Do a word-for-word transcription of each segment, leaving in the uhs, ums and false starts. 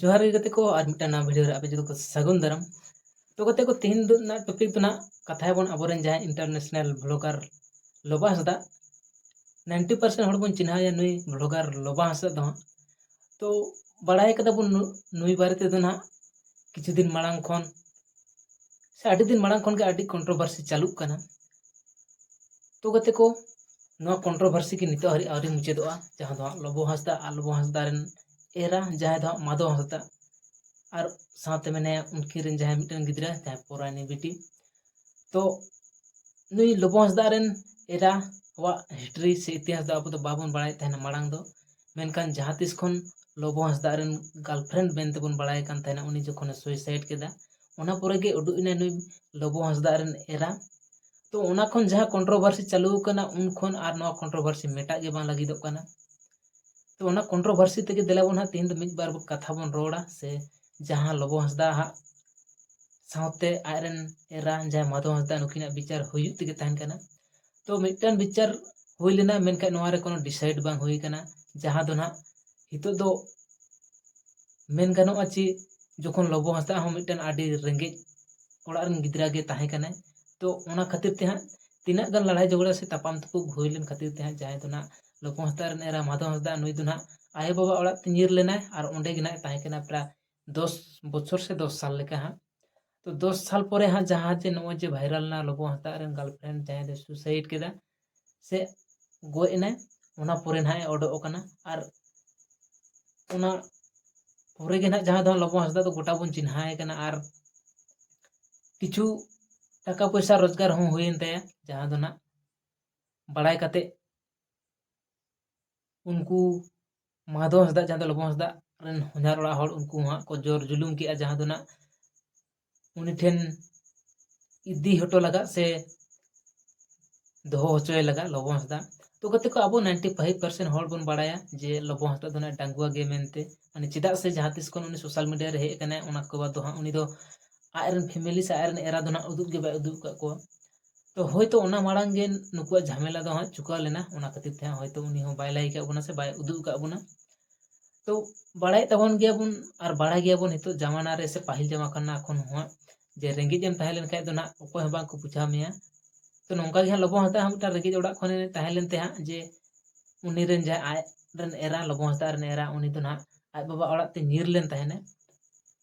ᱡᱚᱦᱟᱨ ᱜᱮ ᱜᱟᱛᱮ ᱠᱚ, ᱟᱨ ᱢᱤᱫᱴᱟᱝ ᱱᱟᱣᱟ ᱵᱷᱤᱰᱤᱭᱳ ᱨᱮ ᱟᱯᱮ ᱡᱚᱛᱚ ᱠᱚ ᱥᱟᱹᱜᱩᱱ ᱫᱟᱨᱟᱢ᱾ ᱛᱚ ᱜᱟᱛᱮ ᱠᱚ, ᱛᱮᱦᱮᱧ ᱫᱚ ᱨᱮᱱᱟᱜ ᱴᱚᱯᱤᱠ ᱫᱚ ᱱᱟᱜ ᱠᱟᱛᱷᱟᱭᱟᱵᱚᱱ ᱟᱵᱚᱨᱮᱱ ᱡᱟᱦᱟᱸᱭ ᱤᱱᱴᱟᱨᱱᱮᱥᱱᱟᱞ ᱵᱷᱞᱚᱜᱟᱨ ᱞᱚᱵᱟ ᱦᱟᱸᱥᱫᱟ᱾ ᱱᱟᱭᱤᱱᱴᱤ ᱯᱟᱨᱥᱮᱱᱴ ᱦᱚᱲ ᱵᱚᱱ ᱪᱤᱱᱦᱟᱹᱣᱮᱭᱟ ᱱᱩᱭ ᱵᱷᱞᱚᱜᱟᱨ ᱞᱚᱵᱟ ᱦᱟᱸᱥᱫᱟ ᱫᱚ ᱦᱟᱸᱜ᱾ ᱛᱚ ᱵᱟᱲᱟᱭ ᱠᱟᱫᱟ ᱵᱚᱱ ᱱᱩ-, ᱱᱩᱭ ᱵᱟᱨᱮ ᱛᱮᱫᱚ ᱱᱟᱜ ᱠᱤᱪᱷᱩ ᱫᱤᱱ ᱢᱟᱲᱟᱝ ᱠᱷᱚᱱ ᱥᱮ ᱟᱹᱰᱤ ᱫᱤᱱ ᱢᱟᱲᱟᱝ ᱠᱷᱚᱱ ᱜᱮ ᱟᱹᱰᱤ ᱠᱚᱱᱴᱨᱳᱵᱷᱟᱨᱥᱤ ᱪᱟᱹᱞᱩᱜ ᱠᱟᱱᱟ᱾ ᱛᱚ ᱜᱟᱛᱮ ᱠᱚ, ᱱᱚᱣᱟ ᱠᱚᱱᱴᱨᱳᱵᱷᱟᱨᱥᱤ ᱜᱮ ᱱᱤᱛᱚᱜ ᱦᱟᱹᱨᱤᱡ ᱟᱹᱣᱨᱤ ᱢᱩᱪᱟᱹᱫᱚᱜᱼᱟ, ᱡᱟᱦᱟᱸ ᱫᱚ ᱦᱟᱸᱜ ᱞᱚᱵᱚ ᱦᱟᱸᱥᱫᱟ ᱟᱨ ᱞᱚᱵᱚ ᱦᱟᱸᱥᱫᱟ ᱨᱮᱱ ᱮᱨᱟ, ᱡᱟᱦᱟᱸᱭ ᱫᱚ ᱦᱟᱸᱜ ᱢᱟᱫᱷᱚ ᱦᱟᱸᱥᱫᱟ, ᱟᱨ ᱥᱟᱶᱛᱮ ᱢᱮᱱᱟᱭᱟ ᱩᱱᱠᱤᱱ ᱨᱮᱱ ᱡᱟᱦᱟᱸᱭ ᱢᱤᱫᱴᱮᱱ ᱜᱤᱫᱽᱨᱟᱹ, ᱡᱟᱦᱟᱸᱭ ᱯᱚᱨᱟᱭᱱᱤ ᱵᱤᱴᱤ᱾ ᱛᱚ ᱱᱩᱭ ᱞᱚᱵᱚ ᱦᱟᱸᱥᱫᱟ ᱨᱮᱱ ᱮᱨᱟ ᱣᱟᱜ ᱦᱤᱥᱴᱨᱤ ᱥᱮ ᱤᱛᱤᱦᱟᱥ ᱫᱚ ᱟᱵᱚ ᱫᱚ ᱵᱟᱵᱚᱱ ᱵᱟᱲᱟᱭᱮᱫ ᱛᱟᱦᱮᱱᱟ ᱢᱟᱲᱟᱝ ᱫᱚ, ᱢᱮᱱᱠᱷᱟᱱ ᱡᱟᱦᱟᱸ ᱛᱤᱥ ᱠᱷᱚᱱ ᱞᱚᱵᱚ ᱦᱟᱸᱥᱫᱟ ᱨᱮᱱ ᱜᱟᱨᱞᱯᱷᱨᱮᱱᱰ ᱢᱮᱱᱛᱮᱵᱚᱱ ᱵᱟᱲᱟᱭ ᱠᱟᱱ ᱛᱟᱦᱮᱱᱟ, ᱩᱱᱤ ᱡᱚᱠᱷᱚᱱᱮ ᱥᱩᱭᱥᱟᱭᱤᱰ ᱠᱮᱫᱟ, ᱚᱱᱟ ᱯᱚᱨᱮ ᱜᱮ ᱩᱰᱩᱠ ᱮᱱᱟᱭ ᱱᱩᱭ ᱞᱚᱵᱚ ᱦᱟᱸᱥᱫᱟ ᱨᱮᱱ ᱮᱨᱟ᱾ ᱛᱚ ᱚᱱᱟ ᱠᱷᱚᱱ ᱡᱟᱦᱟᱸ ᱠᱚᱱᱴᱨᱳᱵᱷᱟᱨᱥᱤ ᱪᱟᱹᱞᱩ ᱟᱠᱟᱱᱟ, ᱩᱱ ᱠᱷᱚᱱ ᱟᱨ ᱱᱚᱣᱟ ᱠᱚᱱᱴᱨᱳᱵᱷᱟᱨᱥᱤ ᱢᱮᱴᱟᱜ ᱜᱮ ᱵᱟᱝ ᱞᱟᱹᱜᱤᱫᱚᱜ ᱠᱟᱱᱟ᱾ ᱛᱚ ᱚᱱᱟ ᱠᱚᱱᱴᱨᱳᱵᱷᱟᱨᱥᱤ ᱛᱮᱜᱮ ᱫᱮᱞᱟ ᱵᱚᱱ ᱦᱟᱸᱜ ᱛᱮᱦᱮᱧ ᱫᱚ ᱢᱤᱫ ᱵᱟᱨ ᱠᱟᱛᱷᱟ ᱵᱚᱱ ᱨᱚᱲᱟ, ᱥᱮ ᱡᱟᱦᱟᱸ ᱞᱚᱵᱚ ᱦᱟᱸᱥᱫᱟ ᱦᱟᱸᱜ ᱥᱟᱶᱛᱮ ᱟᱡᱨᱮᱱ ᱮᱨᱟ ᱡᱟᱦᱟᱸᱭ ᱢᱟᱫᱷᱚ ᱦᱟᱸᱥᱫᱟ, ᱱᱩᱠᱤᱱᱟᱜ ᱵᱤᱪᱟᱨ ᱦᱩᱭᱩᱜ ᱛᱮᱜᱮ ᱛᱟᱦᱮᱱ ᱠᱟᱱᱟ᱾ ᱛᱚ ᱢᱤᱫᱴᱟᱝ ᱵᱤᱪᱟᱨ ᱦᱩᱭ ᱞᱮᱱᱟ, ᱢᱮᱱᱠᱷᱟᱱ ᱱᱚᱣᱟ ᱨᱮ ᱠᱳᱱᱳ ᱰᱤᱥᱟᱭᱤᱰ ᱵᱟᱝ ᱦᱩᱭ ᱠᱟᱱᱟ, ᱡᱟᱦᱟᱸ ᱫᱚ ᱱᱟᱦᱟᱜ ᱱᱤᱛᱚᱜ ᱫᱚ ᱢᱮᱱ ᱜᱟᱱᱚᱜᱼᱟ ᱪᱮ ᱡᱚᱠᱷᱚᱱ ᱞᱚᱵᱚ ᱦᱟᱸᱥᱫᱟ ᱦᱚᱸ ᱢᱤᱫᱴᱮᱱ ᱟᱹᱰᱤ ᱨᱮᱸᱜᱮᱡ ᱚᱲᱟᱜ ᱨᱮᱱ ᱜᱤᱫᱽᱨᱟᱹ ᱜᱮ ᱛᱟᱦᱮᱸ ᱠᱟᱱᱟᱭ᱾ ᱛᱚ ᱚᱱᱟ ᱠᱷᱟᱹᱛᱤᱨ ᱛᱮ ᱦᱟᱸᱜ ᱛᱤᱱᱟᱹᱜ ᱜᱟᱱ ᱞᱟᱲᱟᱭ ᱡᱷᱚᱜᱽᱲᱟ ᱥᱮ ᱛᱟᱯᱟᱢ ᱛᱩᱯᱩᱜ ᱦᱩᱭ ᱞᱮᱱ ᱠᱷᱟᱹᱛᱤᱨ ᱛᱮ ᱦᱟᱸᱜ ᱡᱟᱦᱟᱸᱭ ᱫᱚ ᱱᱟᱦᱟᱜ ᱞᱚᱵᱚ ᱦᱟᱸᱥᱫᱟ ᱨᱮᱱ ᱮᱨᱟ ᱢᱟᱫᱷᱚ ᱦᱟᱸᱥᱫᱟ, ᱱᱩᱭ ᱫᱚ ᱱᱟᱦᱟᱜ ᱟᱭᱳᱼᱵᱟᱵᱟ ᱚᱲᱟᱜ ᱛᱮ ᱧᱤᱨ ᱞᱮᱱᱟᱭ ᱟᱨ ᱚᱸᱰᱮ ᱜᱮ ᱱᱟᱦᱟᱜ ᱛᱟᱦᱮᱸ ᱠᱟᱱᱟ ᱯᱨᱟᱭ ᱫᱚᱥ ᱵᱚᱪᱷᱚᱨ ᱥᱮ ᱫᱚᱥ ᱥᱟᱞ ᱞᱮᱠᱟ ᱦᱟᱸᱜ᱾ ᱛᱚ ᱫᱚᱥ ᱥᱟᱞ ᱯᱚᱨᱮ ᱦᱟᱸᱜ ᱡᱟᱦᱟᱸ ᱡᱮ ᱱᱚᱜᱼᱚᱭ ᱡᱮ ᱵᱷᱟᱭᱨᱟᱞ ᱮᱱᱟ ᱞᱚᱵᱚ ᱦᱟᱸᱥᱫᱟ ᱨᱮᱱ ᱜᱟᱨᱞᱯᱷᱨᱮᱱᱰ ᱡᱟᱦᱟᱸᱭ ᱫᱚ ᱥᱩᱥᱟᱭᱤᱰ ᱠᱮᱫᱟ ᱥᱮ ᱜᱚᱡ ᱮᱱᱟᱭ, ᱚᱱᱟ ᱯᱚᱨᱮ ᱱᱟᱦᱟᱜ ᱮ ᱚᱰᱚᱜ ᱟᱠᱟᱱᱟ᱾ ᱟᱨ ᱚᱱᱟ ᱯᱚᱨᱮ ᱜᱮ ᱱᱟᱦᱟᱜ ᱡᱟᱦᱟᱸ ᱫᱚ ᱞᱚᱵᱚ ᱦᱟᱸᱥᱫᱟ ᱫᱚ ᱜᱚᱴᱟ ᱵᱚᱱ ᱪᱤᱱᱦᱟᱹᱣ ᱮ ᱠᱟᱱᱟ᱾ ᱟᱨ ᱠᱤᱪᱷᱩ ᱴᱟᱠᱟ ᱯᱚᱭᱥᱟ ᱨᱳᱡᱽᱜᱟᱨ ᱦᱚᱸ ᱦᱩᱭᱮᱱ ᱛᱟᱭᱟ, ᱡᱟᱦᱟᱸ ᱫᱚ ᱱᱟᱦᱟᱜ ᱵᱟᱲᱟᱭ ᱠᱟᱛᱮ ᱩᱱᱠᱩ ᱢᱟᱫᱷᱚ ᱦᱟᱸᱥᱫᱟ, ᱡᱟᱦᱟᱸ ᱫᱚ ᱞᱚᱵᱚ ᱦᱟᱸᱥᱫᱟ ᱨᱮᱱ ᱦᱚᱧᱦᱟᱨ ᱚᱲᱟᱜ ᱦᱚᱲ, ᱩᱱᱠᱩ ᱦᱚᱸ ᱦᱟᱸᱜ ᱠᱚ ᱡᱳᱨ ᱡᱩᱞᱩᱢ ᱠᱮᱜᱼᱟ, ᱡᱟᱦᱟᱸ ᱫᱚ ᱱᱟᱜ ᱩᱱᱤ ᱴᱷᱮᱱ ᱤᱫᱤ ᱦᱚᱴᱚ ᱞᱟᱜᱟᱜ ᱥᱮ ᱫᱚᱦᱚ ᱦᱚᱪᱚᱭ ᱞᱟᱜᱟᱜ ᱞᱚᱵᱚ ᱦᱟᱸᱥᱫᱟ᱾ ᱛᱚ ᱜᱟᱛᱮ ᱠᱚ, ᱟᱵᱚ ᱱᱟᱭᱤᱱᱴᱤ ᱯᱷᱟᱭᱤᱵᱷ ᱯᱟᱨᱥᱮᱱᱴ ᱦᱚᱲ ᱵᱚᱱ ᱵᱟᱲᱟᱭᱟ ᱡᱮ ᱞᱚᱵᱚ ᱦᱟᱸᱥᱫᱟ ᱫᱚ ᱱᱟᱜ ᱰᱟᱺᱜᱩᱣᱟᱹ ᱜᱮ ᱢᱮᱱᱛᱮ᱾ ᱢᱟᱱᱮ ᱪᱮᱫᱟᱜ ᱥᱮ ᱡᱟᱦᱟᱸ ᱛᱤᱥ ᱠᱷᱚᱱ ᱩᱱᱤ ᱥᱳᱥᱟᱞ ᱢᱤᱰᱤᱭᱟ ᱨᱮ ᱦᱮᱡ ᱟᱠᱟᱱᱟᱭ, ᱚᱱᱟ ᱠᱚ ᱵᱟᱫᱽ ᱫᱚ ᱦᱟᱸᱜ ᱩᱱᱤ ᱫᱚ ᱟᱡ ᱨᱮᱱ ᱯᱷᱮᱢᱮᱞᱤ ᱥᱮ ᱟᱡ ᱨᱮᱱ ᱮᱨᱟ ᱫᱚ ᱱᱟᱜ ᱩᱫᱩᱜ ᱜᱮ ᱵᱟᱭ ᱩᱫᱩᱜ ᱟᱠᱟᱫ ᱠᱚᱣᱟ᱾ ᱛᱚ ᱦᱳᱭᱛᱳ ᱚᱱᱟ ᱢᱟᱲᱟᱝ ᱜᱮ ᱱᱩᱠᱩᱣᱟᱜ ᱡᱷᱟᱢᱮᱞᱟ ᱫᱚ ᱦᱟᱸᱜ ᱪᱩᱠᱟᱹᱣ ᱞᱮᱱᱟ, ᱚᱱᱟ ᱠᱷᱟᱹᱛᱤᱨ ᱛᱮ ᱦᱟᱸᱜ ᱦᱳᱭᱛᱳ ᱩᱱᱤ ᱦᱚᱸ ᱵᱟᱭ ᱞᱟᱹᱭ ᱟᱠᱟᱫ ᱵᱚᱱᱟ ᱥᱮ ᱵᱟᱭ ᱩᱫᱩᱜ ᱟᱠᱟᱫ ᱵᱚᱱᱟ᱾ ᱛᱚ ᱵᱟᱲᱟᱭᱮᱫ ᱛᱟᱵᱚᱱ ᱜᱮᱭᱟᱵᱚᱱ, ᱟᱨ ᱵᱟᱲᱟᱭ ᱜᱮᱭᱟᱵᱚᱱ ᱱᱤᱛᱚᱜ ᱡᱟᱢᱟᱱᱟ ᱨᱮ ᱥᱮ ᱯᱟᱹᱦᱤᱞ ᱡᱟᱢᱟᱱᱟ ᱠᱷᱚᱱ ᱦᱚᱸ, ᱡᱮ ᱨᱮᱸᱜᱮᱡ ᱮᱢ ᱛᱟᱦᱮᱸ ᱞᱮᱱᱠᱷᱟᱱ ᱫᱚ ᱱᱟᱦᱟᱜ ᱚᱠᱚᱭ ᱦᱚᱸ ᱵᱟᱝ ᱠᱚ ᱵᱩᱡᱷᱟᱹᱣ ᱢᱮᱭᱟ᱾ ᱛᱚ ᱱᱚᱝᱠᱟ ᱜᱮ ᱦᱟᱸᱜ ᱞᱚᱵᱚ ᱦᱟᱸᱥᱫᱟ ᱦᱚᱸ ᱢᱤᱫᱴᱟᱝ ᱨᱮᱸᱜᱮᱡ ᱚᱲᱟᱜ ᱠᱷᱚᱱᱮ ᱛᱟᱦᱮᱸ ᱞᱮᱱ ᱛᱮ ᱦᱟᱸᱜ, ᱡᱮ ᱩᱱᱤ ᱨᱮᱱ ᱡᱟᱦᱟᱸᱭ ᱟᱡ ᱨᱮᱱ ᱮᱨᱟ, ᱞᱚᱵᱚ ᱦᱟᱸᱥᱫᱟ ᱨᱮᱱ ᱮᱨᱟ, ᱩᱱᱤ ᱫᱚ ᱱᱟᱦᱟᱜ ᱟᱡ ᱵᱟᱵᱟ ᱚᱲᱟᱜ ᱛᱮ ᱧᱤᱨ ᱞᱮᱱ ᱛᱟᱦᱮᱱᱟ᱾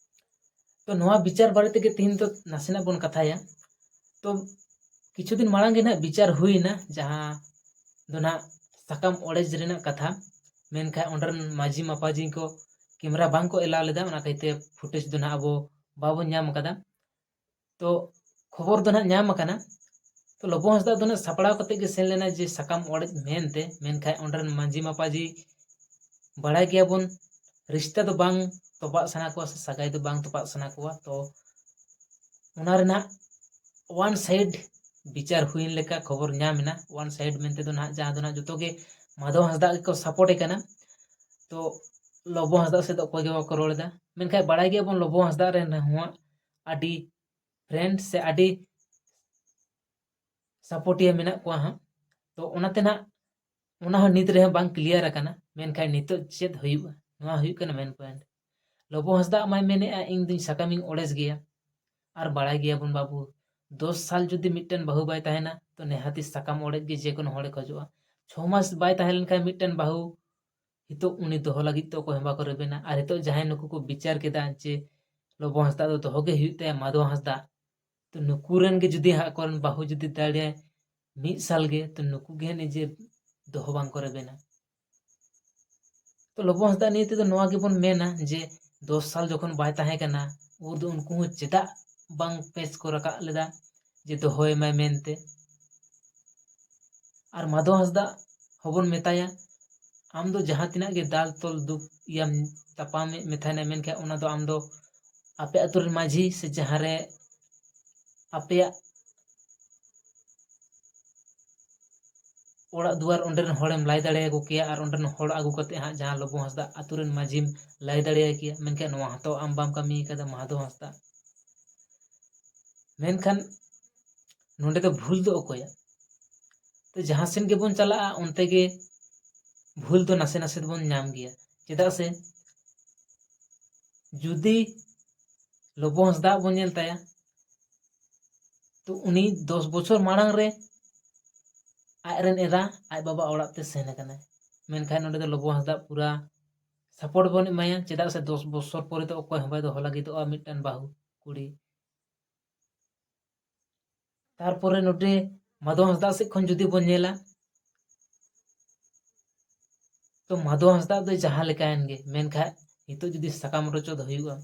ᱛᱚ ᱱᱚᱣᱟ ᱵᱤᱪᱟᱨ ᱵᱟᱨᱮ ᱛᱮᱜᱮ ᱛᱤᱦᱤᱧ ᱫᱚ ᱱᱟᱥᱮᱱᱟᱜ ᱵᱚᱱ ᱠᱟᱛᱷᱟᱭᱟ᱾ ᱛᱚ ᱠᱤᱪᱷᱩ ᱫᱤᱱ ᱢᱟᱲᱟᱝ ᱜᱮ ᱱᱟᱦᱟᱜ ᱵᱤᱪᱟᱨ ᱦᱩᱭᱱᱟ, ᱡᱟᱦᱟᱸ ᱫᱚ ᱱᱟᱦᱟᱜ ᱥᱟᱠᱟᱢ ᱚᱲᱮᱡ ᱨᱮᱱᱟᱜ ᱠᱟᱛᱷᱟ᱾ ᱢᱮᱱᱠᱷᱟᱱ ᱚᱸᱰᱮ ᱨᱮᱱ ᱢᱟᱹᱡᱷᱤ ᱢᱟᱯᱟᱡᱷᱤ ᱠᱚ ᱠᱮᱢᱮᱨᱟ ᱵᱟᱝ ᱠᱚ ᱮᱞᱟᱣ ᱞᱮᱫᱟ, ᱚᱱᱟ ᱠᱷᱟᱹᱛᱤᱨ ᱛᱮ ᱯᱷᱩᱴᱮᱡᱽ ᱫᱚ ᱱᱟᱦᱟᱜ ᱟᱵᱚ ᱵᱟᱵᱚᱱ ᱧᱟᱢ ᱟᱠᱟᱫᱟ᱾ ᱛᱚ ᱠᱷᱚᱵᱚᱨ ᱫᱚ ᱱᱟᱦᱟᱜ ᱧᱟᱢ ᱟᱠᱟᱱᱟ᱾ ᱛᱚ ᱞᱚᱵᱚ ᱦᱟᱸᱥᱫᱟ ᱫᱚ ᱱᱟᱦᱟᱜ ᱥᱟᱯᱲᱟᱣ ᱠᱟᱛᱮ ᱜᱮ ᱥᱮᱱ ᱞᱮᱱᱟ ᱡᱮ ᱥᱟᱠᱟᱢ ᱚᱲᱮᱡ ᱢᱮᱱᱛᱮ, ᱢᱮᱱᱠᱷᱟᱱ ᱚᱸᱰᱮ ᱨᱮᱱ ᱢᱟᱹᱡᱷᱤ ᱢᱟᱯᱟᱡᱷᱤ, ᱵᱟᱲᱟᱭ ᱜᱮᱭᱟᱵᱚᱱ, ᱨᱤᱥᱛᱟ ᱫᱚ ᱵᱟᱝ ᱛᱚᱯᱟᱜ ᱥᱟᱱᱟ ᱠᱚᱣᱟ ᱥᱮ ᱥᱟᱹᱜᱟᱭ ᱫᱚ ᱵᱟᱝ ᱛᱚᱯᱟᱜ ᱥᱟᱱᱟ ᱠᱚᱣᱟ᱾ ᱛᱚ ᱚᱱᱟ ᱨᱮᱱᱟᱜ ᱚᱣᱟᱱ ᱥᱟᱭᱤᱰ ᱵᱤᱪᱟᱨ ᱦᱩᱭᱮᱱ ᱞᱮᱠᱟ ᱠᱷᱚᱵᱚᱨ ᱧᱟᱢ ᱮᱱᱟ᱾ ᱚᱣᱟᱱ ᱥᱟᱭᱤᱰ ᱢᱮᱱᱛᱮ ᱫᱚ ᱱᱟᱦᱟᱜ ᱡᱟᱦᱟᱸ ᱫᱚ ᱱᱟᱦᱟᱜ ᱡᱚᱛᱚ ᱜᱮ ᱢᱟᱫᱷᱚ ᱦᱟᱸᱥᱫᱟ ᱜᱮᱠᱚ ᱥᱟᱯᱳᱨᱴ ᱮ ᱠᱟᱱᱟ᱾ ᱛᱚ ᱞᱚᱵᱚ ᱦᱟᱸᱥᱫᱟ ᱥᱮᱫ ᱫᱚ ᱚᱠᱚᱭ ᱜᱮ ᱵᱟᱠᱚ ᱨᱚᱲ ᱮᱫᱟ᱾ ᱢᱮᱱᱠᱷᱟᱱ ᱵᱟᱲᱟᱭ ᱜᱮᱭᱟᱵᱚᱱ ᱞᱚᱵᱚ ᱦᱟᱸᱥᱫᱟ ᱨᱮᱱ ᱦᱚᱸ ᱟᱹᱰᱤ ᱯᱷᱨᱮᱱᱰ ᱥᱮ ᱟᱹᱰᱤ ᱥᱟᱯᱳᱨᱴᱤᱭᱟᱹ ᱢᱮᱱᱟᱜ ᱠᱚᱣᱟ ᱦᱟᱸᱜ᱾ ᱛᱚ ᱚᱱᱟᱛᱮ ᱱᱟᱜ ᱚᱱᱟ ᱦᱚᱸ ᱱᱤᱛ ᱨᱮᱦᱚᱸ ᱵᱟᱝ ᱠᱞᱤᱭᱟᱨ ᱟᱠᱟᱱᱟ᱾ ᱢᱮᱱᱠᱷᱟᱱ ᱱᱤᱛᱚᱜ ᱪᱮᱫ ᱦᱩᱭᱩᱜᱼᱟ, ᱱᱚᱣᱟ ᱦᱩᱭᱩᱜ ᱠᱟᱱᱟ ᱢᱮᱱ ᱯᱚᱭᱮᱱᱴ᱾ ᱞᱚᱵᱚ ᱦᱟᱸᱥᱫᱟ ᱢᱟᱭ ᱢᱮᱱᱮᱫᱼᱟ, "ᱤᱧ ᱫᱩᱧ ᱥᱟᱠᱟᱢᱤᱧ ᱚᱲᱮᱡ ᱜᱮᱭᱟ, ᱟᱨ ᱵᱟᱲᱟᱭ ᱜᱮᱭᱟᱵᱚᱱ ᱵᱟᱹᱵᱩ, ᱫᱚᱥ ᱥᱟᱞ ᱡᱩᱫᱤ ᱢᱤᱫᱴᱮᱱ ᱵᱟᱹᱦᱩ ᱵᱟᱭ ᱛᱟᱦᱮᱱᱟ, ᱛᱚ ᱱᱤᱦᱟᱹᱛᱤ ᱥᱟᱠᱟᱢ ᱚᱲᱮᱡ ᱜᱮ ᱡᱮᱠᱳᱱᱳ ᱦᱚᱲᱮ ᱠᱷᱚᱡᱚᱜᱼᱟ᱾ ᱪᱷᱚ ᱢᱟᱥ ᱵᱟᱭ ᱛᱟᱦᱮᱸ ᱞᱮᱱᱠᱷᱟᱱ ᱢᱤᱫᱴᱮᱱ ᱵᱟᱹᱦᱩ, ᱱᱤᱛᱚᱜ ᱩᱱᱤ ᱫᱚᱦᱚ ᱞᱟᱹᱜᱤᱫ ᱛᱮ ᱚᱠᱚᱭ ᱦᱚᱸ ᱵᱟᱠᱚ ᱨᱮᱵᱮᱱᱟ᱾ ᱟᱨ ᱱᱤᱛᱚᱜ ᱡᱟᱦᱟᱸᱭ ᱱᱩᱠᱩ ᱠᱚ ᱵᱤᱪᱟᱨ ᱠᱮᱫᱟ ᱡᱮ ᱞᱚᱵᱚ ᱦᱟᱸᱥᱫᱟ ᱫᱚ ᱫᱚᱦᱚ ᱜᱮ ᱦᱩᱭᱩᱜ ᱛᱟᱭᱟ, ᱢᱟᱫᱷᱚ ᱦᱟᱸᱥᱫᱟ, ᱛᱚ ᱱᱩᱠᱩ ᱨᱮᱱ ᱜᱮ ᱡᱩᱫᱤ ᱦᱟᱸᱜ ᱟᱠᱚᱨᱮᱱ ᱵᱟᱹᱦᱩ ᱡᱩᱫᱤ ᱫᱟᱲᱮᱭᱟᱭ ᱢᱤᱫ ᱥᱟᱞ ᱜᱮ, ᱛᱚ ᱱᱩᱠᱩ ᱜᱮ ᱦᱟᱸᱜ ᱱᱤᱡᱮ ᱫᱚᱦᱚ ᱵᱟᱝ ᱠᱚ ᱨᱮᱵᱮᱱᱟ᱾ ᱛᱚ ᱞᱚᱵᱚ ᱦᱟᱸᱥᱫᱟ ᱱᱤᱭᱟᱹ ᱛᱮᱫᱚ ᱱᱚᱣᱟ ᱜᱮᱵᱚᱱ ᱢᱮᱱᱟ ᱡᱮ ᱫᱚᱥ ᱥᱟᱞ ᱡᱚᱠᱷᱚᱱ ᱵᱟᱭ ᱛᱟᱦᱮᱸ ᱠᱟᱱᱟ, ᱩᱱ ᱫᱚ ᱩᱱᱠᱩ ᱦᱚᱸ ᱪᱮᱫᱟᱜ ᱵᱟᱝ ᱯᱮᱪ ᱠᱚ ᱨᱟᱠᱟᱵ ᱞᱮᱫᱟ ᱡᱮ ᱫᱚᱦᱚᱭᱮᱢᱟᱭ ᱢᱮᱱᱛᱮ? ᱟᱨ ᱢᱟᱫᱷᱚ ᱦᱟᱸᱥᱫᱟ ᱦᱚᱸᱵᱚᱱ ᱢᱮᱛᱟᱭᱟ, ᱟᱢ ᱫᱚ ᱡᱟᱦᱟᱸ ᱛᱤᱱᱟᱹᱜ ᱜᱮ ᱫᱟᱞ ᱛᱚᱞ ᱫᱩᱠ ᱤᱭᱟᱢ ᱛᱟᱯᱟᱢ ᱢᱮᱛᱟᱭᱱᱟ, ᱢᱮᱱᱠᱷᱟᱱ ᱚᱱᱟ ᱫᱚ ᱟᱢ ᱫᱚ ᱟᱯᱮ ᱟᱹᱛᱩ ᱨᱮᱱ ᱢᱟᱹᱡᱷᱤ ᱥᱮ ᱡᱟᱦᱟᱸ ᱨᱮ ᱟᱯᱮᱭᱟᱜ ᱚᱲᱟᱜ ᱫᱩᱣᱟᱹᱨ ᱚᱸᱰᱮ ᱨᱮᱱ ᱦᱚᱲᱮᱢ ᱞᱟᱹᱭ ᱫᱟᱲᱮᱭᱟᱠᱚ ᱠᱮᱭᱟ, ᱟᱨ ᱚᱸᱰᱮ ᱨᱮᱱ ᱦᱚᱲ ᱟᱹᱜᱩ ᱠᱟᱛᱮ ᱦᱟᱸᱜ ᱡᱟᱦᱟᱸ ᱞᱚᱵᱚ ᱦᱟᱸᱥᱫᱟ ᱟᱹᱛᱩ ᱨᱮᱱ ᱢᱟᱹᱡᱷᱤᱢ ᱞᱟᱹᱭ ᱫᱟᱲᱮᱭᱟᱭ ᱠᱮᱭᱟ, ᱢᱮᱱᱠᱷᱟᱱ ᱱᱚᱣᱟ ᱦᱚᱸᱛᱚ ᱟᱢ ᱵᱟᱢ ᱠᱟᱹᱢᱤ ᱠᱟᱫᱟ ᱢᱟᱫᱷᱚ ᱦᱟᱸᱥᱫᱟ᱾ ᱢᱮᱱᱠᱷᱟᱱ ᱱᱚᱰᱮ ᱫᱚ ᱵᱷᱩᱞ ᱫᱚ ᱚᱠᱚᱭᱟᱜ? ᱛᱚ ᱡᱟᱦᱟᱸ ᱥᱮᱱ ᱜᱮᱵᱚᱱ ᱪᱟᱞᱟᱜᱼᱟ, ᱚᱱᱛᱮ ᱜᱮ ᱵᱷᱩᱞ ᱫᱚ ᱱᱟᱥᱮ ᱱᱟᱥᱮ ᱫᱚᱵᱚᱱ ᱧᱟᱢ ᱜᱮᱭᱟ᱾ ᱪᱮᱫᱟᱜ ᱥᱮ ᱡᱩᱫᱤ ᱞᱚᱵᱚ ᱦᱟᱸᱥᱫᱟ ᱵᱚᱱ ᱧᱮᱞ ᱛᱟᱭᱟ, ᱛᱚ ᱩᱱᱤ ᱫᱚᱥ ᱵᱚᱪᱷᱚᱨ ᱢᱟᱲᱟᱝ ᱨᱮ ᱟᱡᱨᱮᱱ ᱮᱨᱟ ᱟᱡ ᱵᱟᱵᱟ ᱚᱲᱟᱜ ᱛᱮ ᱥᱮᱱ ᱟᱠᱟᱱᱟᱭ᱾ ᱢᱮᱱᱠᱷᱟᱱ ᱱᱚᱸᱰᱮ ᱫᱚ ᱞᱚᱵᱚ ᱦᱟᱸᱥᱫᱟ ᱯᱩᱨᱟ support ᱵᱚᱱ ᱮᱢᱟᱭᱟ, ᱪᱮᱫᱟᱜ ᱥᱮ ᱫᱚᱥ ᱵᱚᱪᱷᱚᱨ ᱯᱚᱨᱮ ᱫᱚ ᱚᱠᱚᱭ ᱦᱚᱸ ᱵᱟᱭ ᱫᱚᱦᱚ ᱞᱟᱹᱜᱤᱫᱚᱜᱼᱟ ᱢᱤᱫᱴᱟᱝ ᱵᱟᱹᱦᱩ ᱠᱩᱲᱤ᱾ ᱛᱟᱨᱯᱚᱨᱮ ᱱᱚᱰᱮ ᱢᱟᱫᱷᱚ ᱦᱟᱸᱥᱫᱟ ᱥᱮᱫ ᱠᱷᱚᱱ ᱡᱩᱫᱤ ᱵᱚᱱ ᱧᱮᱞᱟ, ᱛᱚ ᱢᱟᱫᱷᱚ ᱦᱟᱸᱥᱫᱟ ᱫᱚ ᱡᱟᱦᱟᱸ ᱞᱮᱠᱟᱭᱮᱱ ᱜᱮ, ᱢᱮᱱᱠᱷᱟᱱ ᱱᱤᱛᱚᱜ ᱡᱩᱫᱤ ᱥᱟᱠᱟᱢ ᱨᱚᱪᱚᱫ ᱦᱩᱭᱩᱜᱼᱟ,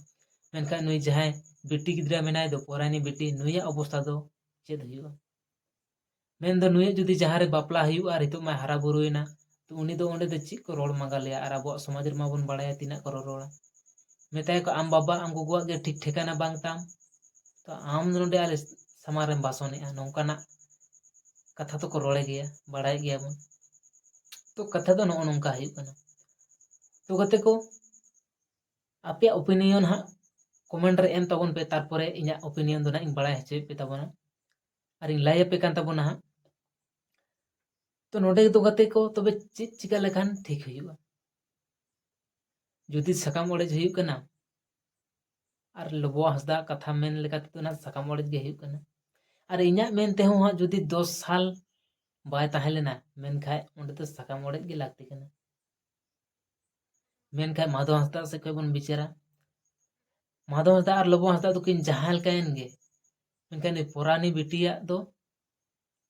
ᱢᱮᱱᱠᱷᱟᱱ ᱱᱩᱭ ᱡᱟᱦᱟᱸᱭ ᱵᱤᱴᱤ ᱜᱤᱫᱽᱨᱟᱹ ᱢᱮᱱᱟᱭ ᱫᱚ, ᱯᱚᱨᱟᱭᱱᱤ ᱵᱤᱴᱤ, ᱱᱩᱭᱟᱜ ᱚᱵᱚᱥᱛᱷᱟ ᱫᱚ ᱪᱮᱫ ᱦᱩᱭᱩᱜᱼᱟ? ᱢᱮᱱᱫᱚ ᱱᱩᱭᱟᱜ ᱡᱩᱫᱤ ᱡᱟᱦᱟᱸ ᱨᱮ ᱵᱟᱯᱞᱟ ᱦᱩᱭᱩᱜᱼᱟ ᱟᱨ ᱱᱤᱛᱚᱜ ᱢᱟᱭ ᱦᱟᱨᱟ ᱵᱩᱨᱩᱭᱮᱱᱟ, ᱛᱚ ᱩᱱᱤ ᱫᱚ ᱚᱸᱰᱮ ᱫᱚ ᱪᱮᱫ ᱠᱚ ᱨᱚᱲ ᱢᱟᱸᱜᱟᱞᱮᱭᱟ? ᱟᱨ ᱟᱵᱚᱣᱟᱜ ᱥᱚᱢᱟᱡᱽ ᱨᱮᱢᱟ ᱵᱚᱱ ᱵᱟᱲᱟᱭᱟ ᱛᱤᱱᱟᱹᱜ ᱠᱚ ᱨᱚᱨᱚᱲᱟ᱾ ᱢᱮᱛᱟᱭᱟᱠᱚ, "ᱟᱢ ᱵᱟᱵᱟ, ᱟᱢ ᱜᱚᱜᱚᱣᱟᱜ ᱜᱮ ᱴᱷᱤᱠ ᱴᱷᱤᱠᱟᱹᱱᱟ ᱵᱟᱝ ᱛᱟᱢ, ᱛᱚ ᱟᱢ ᱱᱚᱰᱮ ᱟᱞᱮ ᱥᱟᱢᱟᱝ ᱨᱮᱢ ᱵᱟᱥᱚᱱᱮᱜᱼᱟ", ᱱᱚᱝᱠᱟᱱᱟᱜ ᱠᱟᱛᱷᱟ ᱫᱚᱠᱚ ᱨᱚᱲᱮ ᱜᱮᱭᱟ, ᱵᱟᱲᱟᱭᱮᱫ ᱜᱮᱭᱟ ᱵᱚᱱ᱾ ᱛᱚ ᱠᱟᱛᱷᱟ ᱫᱚ ᱱᱚᱜᱼᱚ ᱱᱚᱝᱠᱟ ᱦᱩᱭᱩᱜ ᱠᱟᱱᱟ᱾ ᱛᱚ ᱜᱟᱛᱮ ᱠᱚ, ᱟᱯᱮᱭᱟᱜ opinion ᱦᱟᱸᱜ comment ᱨᱮ ᱮᱢ ᱛᱟᱵᱚᱱ ᱯᱮ, ᱛᱟᱨᱯᱚᱨᱮ ᱤᱧᱟᱹᱜ opinion ᱫᱚ ᱱᱟᱜ ᱤᱧ ᱵᱟᱲᱟᱭ ᱦᱚᱪᱚᱭᱮᱫ ᱯᱮ ᱛᱟᱵᱚᱱᱟ ᱟᱨᱤᱧ ᱞᱟᱹᱭ ᱟᱯᱮ ᱠᱟᱱ ᱛᱟᱵᱚᱱᱟ ᱦᱟᱸᱜ᱾ ᱛᱚ ᱱᱚᱰᱮ ᱫᱚ ᱜᱟᱛᱮ ᱠᱚ, ᱛᱚᱵᱮ ᱪᱮᱫ ᱪᱤᱠᱟ ᱞᱮᱠᱷᱟᱱ ᱴᱷᱤᱠ ᱦᱩᱭᱩᱜᱼᱟ? ᱡᱩᱫᱤ ᱥᱟᱠᱟᱢ ᱚᱲᱮᱡ ᱦᱩᱭᱩᱜ ᱠᱟᱱᱟ, ᱟᱨ ᱞᱚᱵᱚ ᱦᱟᱸᱥᱫᱟ ᱠᱟᱛᱷᱟ ᱢᱮᱱ ᱞᱮᱠᱟ ᱛᱮᱫᱚ ᱱᱟᱜ ᱥᱟᱠᱟᱢ ᱚᱲᱮᱡ ᱜᱮ ᱦᱩᱭᱩᱜ ᱠᱟᱱᱟ᱾ ᱟᱨ ᱤᱧᱟᱹᱜ ᱢᱮᱱ ᱛᱮᱦᱚᱸ ᱦᱟᱸᱜ ᱡᱩᱫᱤ ᱫᱚᱥ ᱥᱟᱞ ᱵᱟᱭ ᱛᱟᱦᱮᱸ ᱞᱮᱱᱟ, ᱢᱮᱱᱠᱷᱟᱡ ᱚᱸᱰᱮ ᱫᱚ ᱥᱟᱠᱟᱢ ᱚᱲᱮᱡ ᱜᱮ ᱞᱟᱹᱠᱛᱤ ᱠᱟᱱᱟ᱾ ᱢᱮᱱᱠᱷᱟᱡ ᱢᱟᱫᱷᱚ ᱦᱟᱸᱥᱫᱟ ᱥᱮᱫ ᱠᱷᱚᱡ ᱵᱚᱱ ᱵᱤᱪᱟᱹᱨᱟ, ᱢᱟᱫᱷᱚ ᱦᱟᱸᱥᱫᱟ ᱟᱨ ᱞᱚᱵᱚ ᱦᱟᱸᱥᱫᱟ ᱫᱚᱠᱤᱱ ᱡᱟᱦᱟᱸ ᱞᱮᱠᱟᱭᱮᱱ ᱜᱮ, ᱢᱮᱱᱠᱷᱟᱱ ᱩᱱᱤ ᱯᱚᱨᱟᱱᱤ ᱵᱤᱴᱤᱭᱟᱜ ᱫᱚ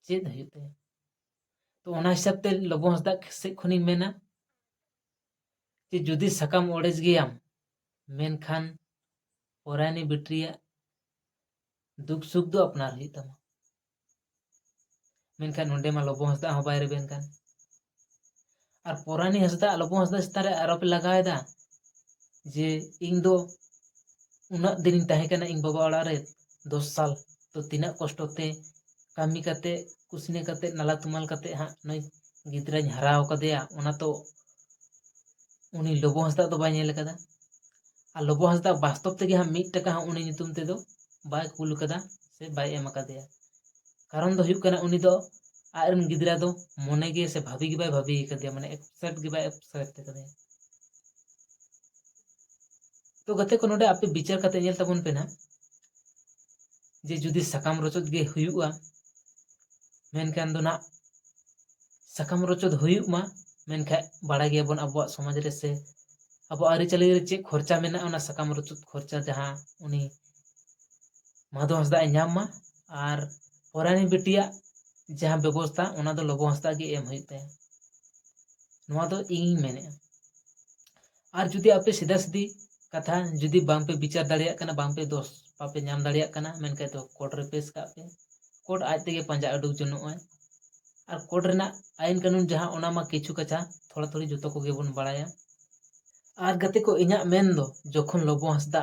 ᱪᱮᱫ ᱦᱩᱭᱩᱜ ᱛᱟᱭᱟ? ᱛᱚ ᱚᱱᱟ ᱦᱤᱥᱟᱹᱵ ᱛᱮ ᱞᱚᱵᱚ ᱦᱟᱸᱥᱫᱟ ᱥᱮᱫ ᱠᱷᱚᱱᱤᱧ ᱢᱮᱱᱟ ᱡᱮ ᱡᱩᱫᱤ ᱥᱟᱠᱟᱢ ᱚᱲᱮᱡ ᱜᱮᱭᱟᱢ, ᱢᱮᱱᱠᱷᱟᱱ ᱯᱚᱨᱟᱭᱱᱤ ᱵᱤᱴᱤᱭᱟᱜ ᱫᱩᱠ ᱥᱩᱠ ᱫᱚ ᱟᱯᱱᱟᱨ ᱦᱩᱭᱩᱜ ᱛᱟᱢᱟ᱾ ᱢᱮᱱᱠᱷᱟᱱ ᱱᱚᱰᱮ ᱢᱟ ᱞᱚᱵᱚ ᱦᱟᱸᱥᱫᱟ ᱦᱚᱸ ᱵᱟᱭ ᱨᱮᱵᱮᱱ ᱠᱟᱱ᱾ ᱟᱨ ᱯᱚᱨᱟᱱᱤ ᱦᱟᱸᱥᱫᱟ, ᱞᱚᱵᱚ ᱦᱟᱸᱥᱫᱟ ᱪᱮᱛᱟᱱ ᱨᱮ ᱟᱨᱚᱯ ᱮ ᱞᱟᱜᱟᱣ ᱮᱫᱟ ᱡᱮ ᱤᱧ ᱫᱚ ᱩᱱᱟᱹᱜ ᱫᱤᱱᱤᱧ ᱛᱟᱦᱮᱸ ᱠᱟᱱᱟ ᱤᱧ ᱵᱟᱵᱟ ᱚᱲᱟᱜ ᱨᱮ, ᱫᱚᱥ ᱥᱟᱞ, ᱛᱚ ᱛᱤᱱᱟᱹᱜ ᱠᱚᱥᱴᱚ ᱛᱮ ᱠᱟᱹᱢᱤ ᱠᱟᱛᱮ, ᱠᱩᱥᱱᱤ ᱠᱟᱛᱮ, ᱱᱟᱞᱟ ᱛᱩᱢᱟᱹᱞ ᱠᱟᱛᱮ ᱦᱟᱸᱜ ᱱᱩᱭ ᱜᱤᱫᱽᱨᱟᱹᱧ ᱦᱟᱨᱟᱣ ᱠᱟᱫᱮᱭᱟ, ᱚᱱᱟ ᱛᱚ ᱩᱱᱤ ᱞᱚᱵᱚ ᱦᱟᱸᱥᱫᱟ ᱫᱚ ᱵᱟᱭ ᱧᱮᱞ ᱠᱟᱫᱟ᱾ ᱟᱨ ᱞᱚᱵᱚ ᱦᱟᱸᱥᱫᱟ ᱵᱟᱥᱛᱚᱵ ᱛᱮᱜᱮ ᱦᱟᱸᱜ ᱢᱤᱫ ᱴᱟᱠᱟ ᱦᱚᱸ ᱩᱱᱤ ᱧᱩᱛᱩᱢ ᱛᱮᱫᱚ ᱵᱟᱭ ᱠᱩᱞ ᱠᱟᱫᱟ ᱥᱮ ᱵᱟᱭ ᱮᱢ ᱟᱠᱟᱫᱮᱭᱟ᱾ ᱠᱟᱨᱚᱱ ᱫᱚ ᱦᱩᱭᱩᱜ ᱠᱟᱱᱟ, ᱩᱱᱤ ᱫᱚ ᱟᱡᱨᱮᱱ ᱜᱤᱫᱽᱨᱟ ᱫᱚ ᱢᱚᱱᱮ ᱜᱮ ᱥᱮ ᱵᱷᱟᱵᱤ ᱜᱮ ᱵᱟᱭ ᱵᱷᱟᱵᱤ ᱟᱠᱟᱫᱮᱭᱟ, ᱢᱟᱱᱮ accept ᱜᱮ ᱵᱟᱭ accept ᱟᱠᱟᱫᱮᱭᱟ᱾ ᱛᱚ ᱜᱟᱛᱮ ᱠᱚ, ᱱᱚᱰᱮ ᱟᱯᱮ ᱵᱤᱪᱟᱹᱨ ᱠᱟᱛᱮ ᱧᱮᱞ ᱛᱟᱵᱚᱱ ᱯᱮ ᱱᱟᱦᱟᱜ, ᱡᱮ ᱡᱩᱫᱤ ᱥᱟᱠᱟᱢ ᱨᱚᱪᱚᱫ ᱜᱮ ᱦᱩᱭᱩᱜᱼᱟ, ᱢᱮᱱᱠᱷᱟᱱ ᱫᱚ ᱱᱟᱦᱟᱜ ᱥᱟᱠᱟᱢ ᱨᱚᱪᱚᱫ ᱦᱩᱭᱩᱜ ᱢᱟ, ᱢᱮᱱᱠᱷᱟᱱ ᱵᱟᱲᱟᱭ ᱜᱮᱭᱟᱵᱚᱱ ᱟᱵᱚᱣᱟᱜ ᱥᱚᱢᱟᱡᱽ ᱨᱮ ᱥᱮ ᱟᱵᱚ ᱟᱹᱨᱤᱪᱟᱹᱞᱤ ᱨᱮ ᱪᱮᱫ ᱠᱷᱚᱨᱪᱟ ᱢᱮᱱᱟᱜᱼᱟ, ᱚᱱᱟ ᱥᱟᱠᱟᱢ ᱨᱚᱪᱚᱫ ᱠᱷᱚᱨᱪᱟ ᱡᱟᱦᱟᱸ ᱩᱱᱤ ᱢᱟᱫᱷᱚ ᱦᱟᱸᱥᱫᱟᱜ ᱮ ᱧᱟᱢ ᱢᱟ, ᱟᱨ ᱯᱚᱨᱟᱭᱱᱤ ᱵᱤᱴᱤᱭᱟᱜ ᱡᱟᱦᱟᱸ ᱵᱮᱵᱚᱥᱛᱷᱟ, ᱚᱱᱟ ᱫᱚ ᱞᱚᱵᱚ ᱦᱟᱸᱥᱫᱟ ᱜᱮ ᱮᱢ ᱦᱩᱭᱩᱜ ᱛᱟᱭᱟ᱾ ᱱᱚᱣᱟ ᱫᱚ ᱤᱧᱤᱧ ᱢᱮᱱᱮᱫᱼᱟ᱾ ᱟᱨ ᱡᱩᱫᱤ ᱟᱯᱮ ᱥᱤᱫᱷᱟ ᱥᱤᱫᱷᱤ ᱠᱟᱛᱷᱟ ᱡᱩᱫᱤ ᱵᱟᱝᱯᱮ ᱵᱤᱪᱟᱨ ᱫᱟᱲᱮᱭᱟᱜ ᱠᱟᱱᱟ, ᱵᱟᱝᱯᱮ ᱫᱳᱥ ᱵᱟᱯᱮ ᱧᱟᱢ ᱫᱟᱲᱮᱭᱟᱜ ᱠᱟᱱᱟ, ᱢᱮᱱᱠᱷᱟᱱ ᱫᱚ ᱠᱳᱨᱴ ᱨᱮ ᱯᱮᱥ ᱠᱟᱜ ᱯᱮ᱾ ᱠᱳᱨᱴ ᱟᱡ ᱛᱮᱜᱮ ᱯᱟᱸᱡᱟ ᱩᱰᱩᱠ ᱡᱚᱱᱚᱜᱼᱟᱭ᱾ ᱟᱨ ᱠᱳᱨᱴ ᱨᱮᱱᱟᱜ ᱟᱭᱤᱱ ᱠᱟᱹᱱᱩᱱ ᱡᱟᱦᱟᱸ, ᱚᱱᱟ ᱢᱟ ᱠᱤᱪᱷᱩ ᱠᱟᱪᱷᱟ ᱛᱷᱚᱲᱟ ᱛᱷᱚᱲᱤ ᱡᱚᱛᱚ ᱠᱚᱜᱮ ᱵᱚᱱ ᱵᱟᱲᱟᱭᱟ᱾ ᱟᱨ ᱜᱟᱛᱮ ᱠᱚ, ᱤᱧᱟᱹᱜ ᱢᱮᱱ ᱫᱚ, ᱡᱚᱠᱷᱚᱱ ᱞᱚᱵᱚ ᱦᱟᱸᱥᱫᱟ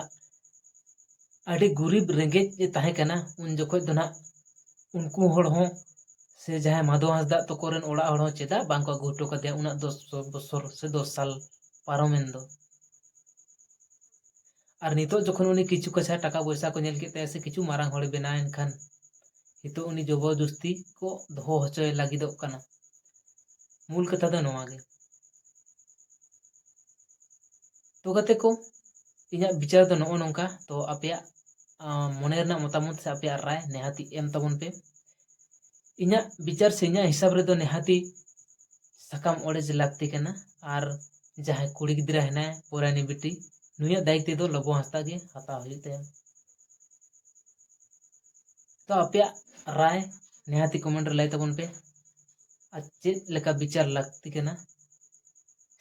ᱟᱹᱰᱤ ᱜᱩᱨᱤᱵ ᱨᱮᱸᱜᱮᱡ ᱮ ᱛᱟᱦᱮᱸ ᱠᱟᱱᱟ, ᱩᱱ ᱡᱚᱠᱷᱚᱡ ᱫᱚ ᱱᱟᱜ ᱩᱱᱠᱩ ᱦᱚᱲ ᱦᱚᱸ ᱥᱮ ᱡᱟᱦᱟᱸᱭ ᱢᱟᱫᱷᱚ ᱦᱟᱸᱥᱫᱟ ᱛᱟᱠᱚ ᱨᱮᱱ ᱚᱲᱟᱜ ᱦᱚᱲ ᱦᱚᱸ ᱪᱮᱫᱟᱜ ᱵᱟᱝ ᱠᱚ ᱟᱹᱜᱩ ᱦᱚᱴᱚ ᱠᱟᱫᱮᱭᱟ ᱩᱱᱟᱹᱜ ᱫᱚᱥ ᱵᱚᱥᱚᱨ ᱥᱮ ᱫᱚᱥ ᱥᱟᱞ ᱯᱟᱨᱚᱢᱮᱱ ᱫᱚ? ᱟᱨ ᱱᱤᱛᱚᱜ ᱡᱚᱠᱷᱚᱱ ᱩᱱᱤ ᱠᱤᱪᱷᱩ ᱠᱟᱪᱷᱟ ᱴᱟᱠᱟ ᱯᱚᱭᱥᱟ ᱠᱚ ᱧᱮᱞ ᱠᱮᱫ ᱛᱟᱭᱟ ᱥᱮ ᱠᱤᱪᱷᱩ ᱢᱟᱨᱟᱝ ᱦᱚᱲᱮ ᱵᱮᱱᱟᱣ ᱮᱱ ᱠᱷᱟᱱ, ᱱᱤᱛᱚᱜ ᱩᱱᱤ ᱡᱚᱵᱚᱨᱫᱚᱥᱛᱤ ᱠᱚ ᱫᱚᱦᱚ ᱦᱚᱪᱚᱭ ᱞᱟᱹᱜᱤᱫᱚᱜ ᱠᱟᱱᱟ᱾ ᱢᱩᱞ ᱠᱟᱛᱷᱟ ᱫᱚ ᱱᱚᱣᱟ ᱜᱮ᱾ ᱛᱚ ᱜᱟᱛᱮ ᱠᱚ, ᱤᱧᱟᱹᱜ ᱵᱤᱪᱟᱹᱨ ᱫᱚ ᱱᱚᱜᱼᱚ ᱱᱚᱝᱠᱟ᱾ ᱛᱚ ᱟᱯᱮᱭᱟᱜ, ᱟᱸ, ᱢᱚᱱᱮ ᱨᱮᱱᱟᱜ ᱢᱚᱛᱟᱢᱚᱛ ᱥᱮ ᱟᱯᱮᱭᱟᱜ ᱨᱟᱭ ᱱᱮᱦᱟᱛᱤ ᱮᱢ ᱛᱟᱵᱚᱱ ᱯᱮ᱾ ᱤᱧᱟᱹᱜ ᱵᱤᱪᱟᱹᱨ ᱥᱮ ᱤᱧᱟᱹᱜ ᱦᱤᱥᱟᱹᱵ ᱨᱮᱫᱚ ᱱᱮᱦᱟᱛᱤ ᱥᱟᱠᱟᱢ ᱚᱲᱮᱡ ᱞᱟᱹᱠᱛᱤ ᱠᱟᱱᱟ᱾ ᱟᱨ ᱡᱟᱦᱟᱸᱭ ᱠᱩᱲᱤ ᱜᱤᱫᱽᱨᱟᱹ ᱦᱮᱱᱟᱭ, ᱯᱚᱨᱟᱭᱱᱤ ᱵᱤᱴᱤ, ᱱᱩᱭᱟᱜ ᱫᱟᱭᱤᱛᱛᱚ ᱫᱚ ᱞᱚᱵᱚ ᱦᱟᱸᱥᱫᱟ ᱜᱮ ᱦᱟᱛᱟᱣ ᱦᱩᱭᱩᱜ ᱛᱟᱭᱟ᱾ ᱛᱚ ᱟᱯᱮᱭᱟᱜ ᱨᱟᱭ ᱱᱮᱦᱟᱛᱤ comment ᱨᱮ ᱞᱟᱹᱭ ᱛᱟᱵᱚᱱ ᱯᱮ, ᱟᱨ ᱪᱮᱫ ᱞᱮᱠᱟ ᱵᱤᱪᱟᱹᱨ ᱞᱟᱹᱠᱛᱤ ᱠᱟᱱᱟ,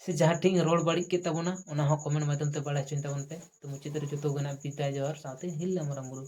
ᱥᱮ ᱡᱟᱦᱟᱸ ᱴᱷᱮᱱ ᱤᱧ ᱨᱚᱲ ᱵᱟᱹᱲᱤᱡ ᱠᱮᱫ ᱛᱟᱵᱚᱱᱟ, ᱚᱱᱟ ᱦᱚᱸ comment ᱢᱟᱫᱽᱫᱷᱚᱢ ᱛᱮ ᱵᱟᱲᱟᱭ ᱦᱚᱪᱚᱧ ᱛᱟᱵᱚᱱ ᱯᱮ᱾ ᱛᱚ ᱢᱩᱪᱟᱹᱫ ᱨᱮ ᱡᱚᱛᱚ ᱜᱮ ᱱᱟᱜ ᱵᱤᱫᱟᱭ ᱡᱚᱦᱟᱨ ᱥᱟᱶᱛᱮ ᱦᱤᱞ ᱞᱮ ᱢᱟᱨᱟᱝ ᱵᱩᱨᱩ᱾